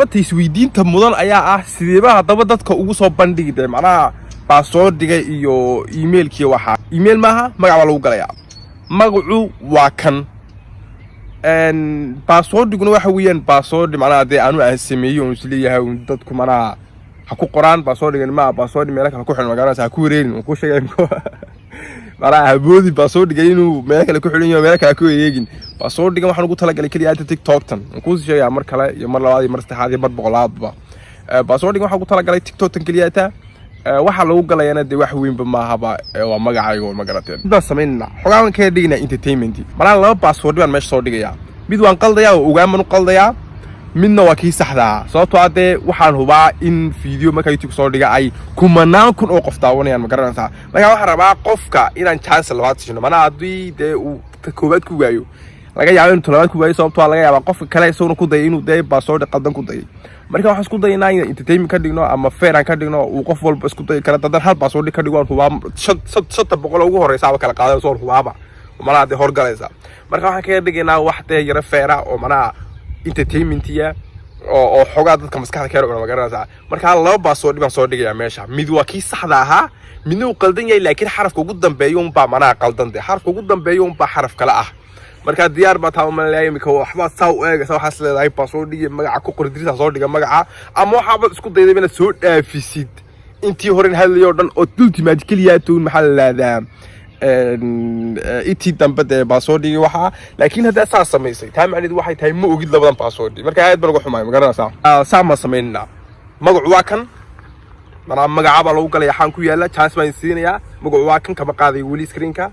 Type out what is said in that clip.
Bata isweydiinta mudan ayaa ah, sideeba haddaba dadka ugu soo bandhigi dee macnaha passwordiga iyo emailkii? Waxaa email maaha, magac baa lagu galayaa. Magacu waa kan, passwordiguna waxa weeyaan password macnaha dee anu aan sameeyey oon isleeyahay un dadku macnaha ha ku qoraan. Passwordigan maa password meelo kale ku xidhan, magaranaysa? Ha ku wareerin, waan ku sheegay. Macnaha haboodi passwordiga inuu meelo kale ku xidhan yaho, meelo kale ha ku wareegin. Passwordigan waxaan ugu talagalay keliya inta TikToktan. Waan kuusii sheegayaa mar kale iyo mar labaad iyo mar saddexaad iyo mar boqolaadba. Passwordigan waxaan ugu talagalay TikToktan keliyata. Waxaa lagu galayana dee wax weynba maahaba, waa magacayga, ma garateen? Baan samaynana xogaa baan kaga dhigaynaa entertainment. Malaa laba password baan meesha soo dhigayaa. Mid waan qaldayaa oo ogaan baan u qaldayaa, midna waa kii saxda ah, sababtoo ah dee waxaan hubaa in video markaa YouTube soo dhiga ay kumanaan kun oo qof daawanayaan, ma garanaysaa? Marka waxaan rabaa qofka inaan chance labaad siino. Manaa haddii dee uu ta koowaad ku waayo, laga yaabo inuu talabaad ku waayo, sababtoo ah laga yaabaa qofka kale isaguna ku dayay inuu dee password qaldan ku dayay. Marka waxaan isku daynaa inaan entertainment ka dhigno ama fair aan ka dhigno, uu qof walba isku dayi kara. Dadan hal password ka dhigo, waan hubaa 500 ugu horeysaaba kala qaadanayso, waan hubaaba malaha dee horgalaysa. Marka waxaan kaga dhigaynaa wax dee yaro fair ah oo manaha entertainmentiya oo xogaa dadka maskaxda ka yar cuna, ma garanaysaa? Marka laba password baan soo dhigayaa meesha. Mid waa kii saxda ahaa, midna uu qaldan yahay, laakiin xarafka ugu dambeeya unbaa manaha qaldan dee, xarafka ugu dambeeya unbaa xaraf kale ah. Marka diyaar baa taa umalaya. Imika waxbaad saa u eegaysa, waxaas leedahay password magaca ku qori dirisa soo dhiga magaca, ama waxaabaad isku dayday inaad soo dhaafisid intii horen hadlayay oo dhan oo dul timaad keliyaa toon, maxaa la lahdaa, intii dambe dee passwordigi waxaa. Laakiin haddaad saas samaysay, taa macnaheedu waxay tahay ma ogid labadan password. Marka aad baan uga xumaay, ma garanaysaa? Saa ma samaynaa. Magacu waa kan, manaa magaca baa lagu galaya xaan ku yaala. Chance baan siinayaa. Magacu waa kan, kama qaaday weli screenka.